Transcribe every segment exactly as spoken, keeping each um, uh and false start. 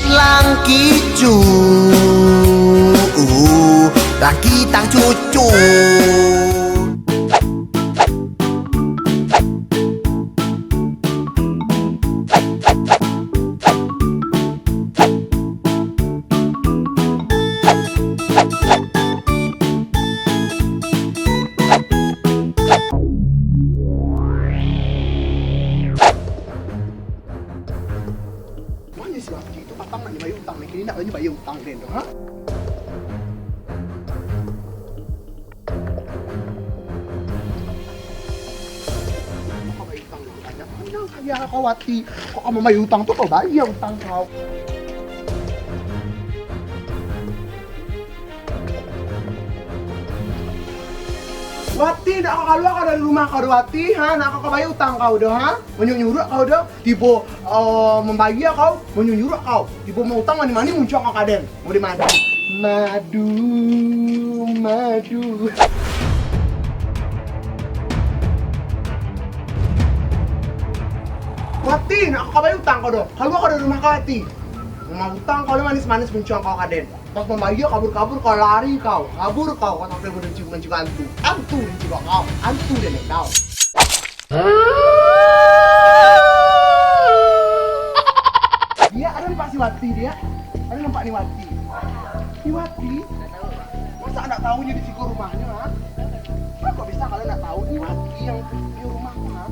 Langkicu, uh, langkitang cucu. Mano si Wati tu patang nak dibayia utang, kini nak dibayia utang den tu, ha? Kau bayia utang dulu banyak. Mano kaya kau Wati, kok kau mambayia utang tu, kau bayia utang kau. Wati, nak kau kalua kau dari rumah kau doh, Wati, ha? Nak kau bayia utang kau doh, ha? Manyuruak-nyuruak kau doh, tibo, eh, mambayia kau, manyuruak-nyuruak kau. Tibo mautang mani-mani muncuang kau ka den. Mau di madu. Madu, madu. Wati, nak kau bayia utang kau doh. Kalua kau dari rumah kau, Wati. Rumah utang kau ni manis-manis muncuang kau ka den. Pas mambayia, kabur-kabur kau, lari kau, kabur kau, kau sampai mancigok, mancigok antu. Antu mancigok kau, antu den kau. Diak, ado nampak si Wati, Diak? Ado nampak ni Wati? Ni Wati? Masa ndak tahu nyo di siko rumahnyo, ha? Kok bisa kalian ndak tahu ni Wati yang punyo rumah tu, ha?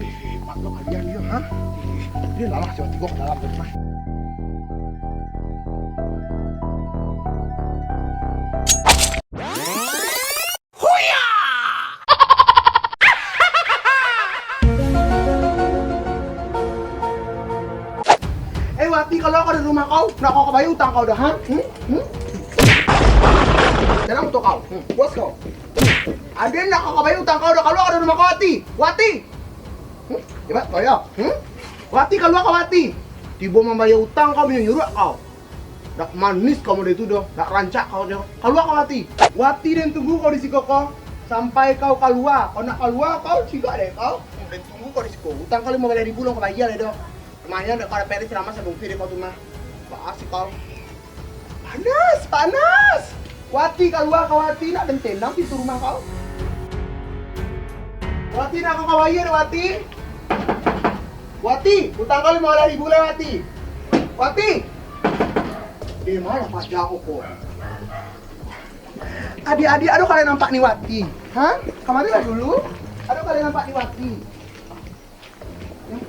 Ih, hebat lo kalian yo, ha? Ih, dia lalah si Wati ko ka dalam tu, ha? Eh, Wati, kalua kau dari rumah kau, nak kau bayia utang kau doh, ha? Hmm? Hmm? Dalam moto kau. Hmm. Puas kau. Aden nak kau bayia utang kau doh, kalua kau dari rumah kau, Wati. Wati. Hmm? Hebat kau yo. Hmm? Wati, kalua kau, Wati. Tibo mambayia utang kau, manyuruak kau. Dak manis kau model tu doh, dak rancak kau nyo. Kalua kau, Wati. Wati den tunggu kau di siko ko. Sampai kau kalua. Kau nak kalua kau, cigak dek kau. Den tunggu kau di siko. Utang kau limo baleh ribu lo kau bayia lai doh. Lumayan dek kau dapek ceramah sadonyo dek kau tu mah. Baa sih kau. Panas, panas. Wati, kalua kau, Wati, nak den tendang pintu rumah kau. Wati, nak kau bayia dek Wati. Wati, utang kau limo baleh ribu lai, Wati. Wati. Deh, malah pajak kau ko. Adiak-adiak, ado kalian nampak ni Wati? Ha? Kamari lah dulu. Ado kalian nampak ni Wati? Hmm?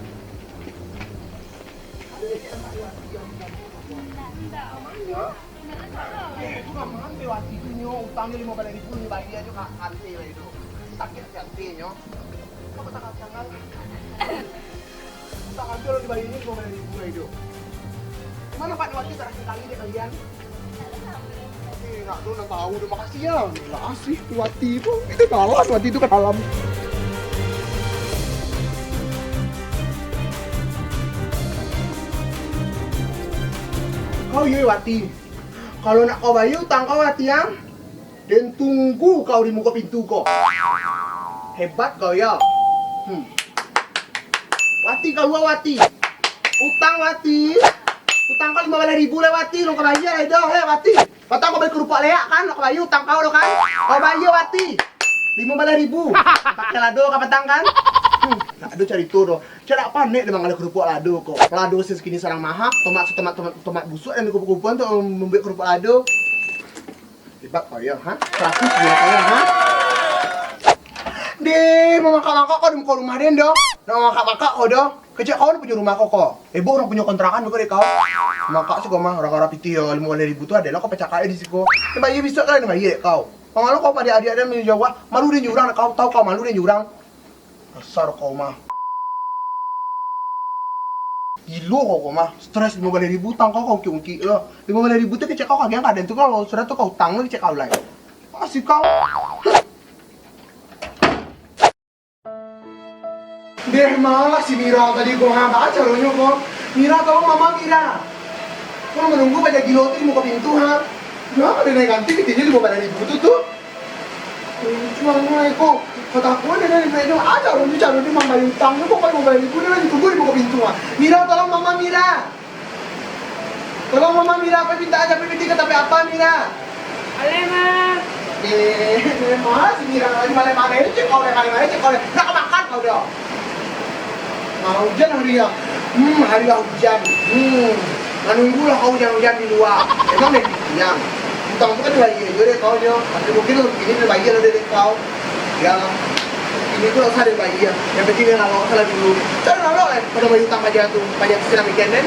Ado kalian nampak ni Wati? Indak, indak. Kamari yo. Eh, itu mah manteh Wati tu nyo, utang nyo limo baleh ribu nyo bayia jo ka ante lai tu. Sakik ati ante nyo. Kau patang kacang lah. Utang ante lo dibayia nyo limo baleh ribu lai tu. Di mano Pak Wati terakhir kali dek kalian? Eh, nak tu nak tahu tu, makasih ya. Lah asih tu Wati tu. Itu kalah Wati tu ka dalam. Kau iyo Wati. Kalau nak kau bayia utang kau, Wati, ah, den tunggu kau di muko pintu ko. Hebat kau, yo. Hmm. Wati, kalua, Wati. Utang, Wati. Utang kau limo baleh ribu lai, Wati. Lo kau bayia lai doh, heh, Wati. Patang kau bali karupuak leak, kan? Lo kau bayia utang kau doh, kan? Kau bayia, Wati. Limo baleh ribu. Pakai lado ka patang, kan? Hmm, ndak ado carito doh. Cak dak panek dek manggaleh karupuak lado ko. Lado sakini sarang maha, tomat, tomat, tomat, tomat busuak nan dikumpua-kumpua tu mambuek karupuak lado. Hebat kau yo, ha? Klasik yo kau yo, ha? Deh, mamakak-makak kau di muko rumah den doh. Nak mamakak-makak kau doh. Kecek kau ni punyo rumah kau ko. Ebo urang punyo kontrakan ko dek kau. Makak siko mah, urang-urang pitih yo, limo baleh ribu tu ado lah kau pacakak di siko. Ni bayia bisuak kan, ni bayia dek kau. Pangalo kau padiak-adiak den manjauah, malu den jo urang dek kau, tau kau malu den jo urang. Dasar kau mah. Gilo kau, kau mah. Stres limo baleh ribu utang kau, kau ungkik-ungkik lo. Limo baleh ribu tu kecek kau kagiahan ka den tu, kalau sudah tu kau utang lo kecek kau lai. Masih kau. Deh, malah si Mira tadi ko, ha, baa caronyo ko. Mira, tolong mama, Mira. Ko manunggu bajak gilo tu di muko pintu, ha. Nah, ado naik ganti pitinyo limo baleh ribu tu, tu. Cuang, ko. Kau takut dia dari meja. Ada orang tu cari dia mambayar utang. Dia kok mambayar itu, dia lagi tunggu di muka pintu ah. Mira, tolong mama, Mira. Tolong mama, Mira, apa minta aja, apa minta tapi apa, Mira? Boleh, Ma. Eh, eh, Ma, si Mira lagi malam-malam cek kau, malam-malam cek kau. Nak makan kau dah. Nah, hujan hari ya. Hmm, hari ya hujan. Hmm. Manunggulah kau hujan-hujan di luar. Emang dari siang. Utang tu kan dibayar juga deh kau nyo. Tapi mungkin ini dibayar lah dari kau. Ya lah. Ini tu lah usah dibayar. Yang penting dia lalok salah dulu. Cari lalok eh. Pada bayar utang paja tu. Paja tu silam ikan dan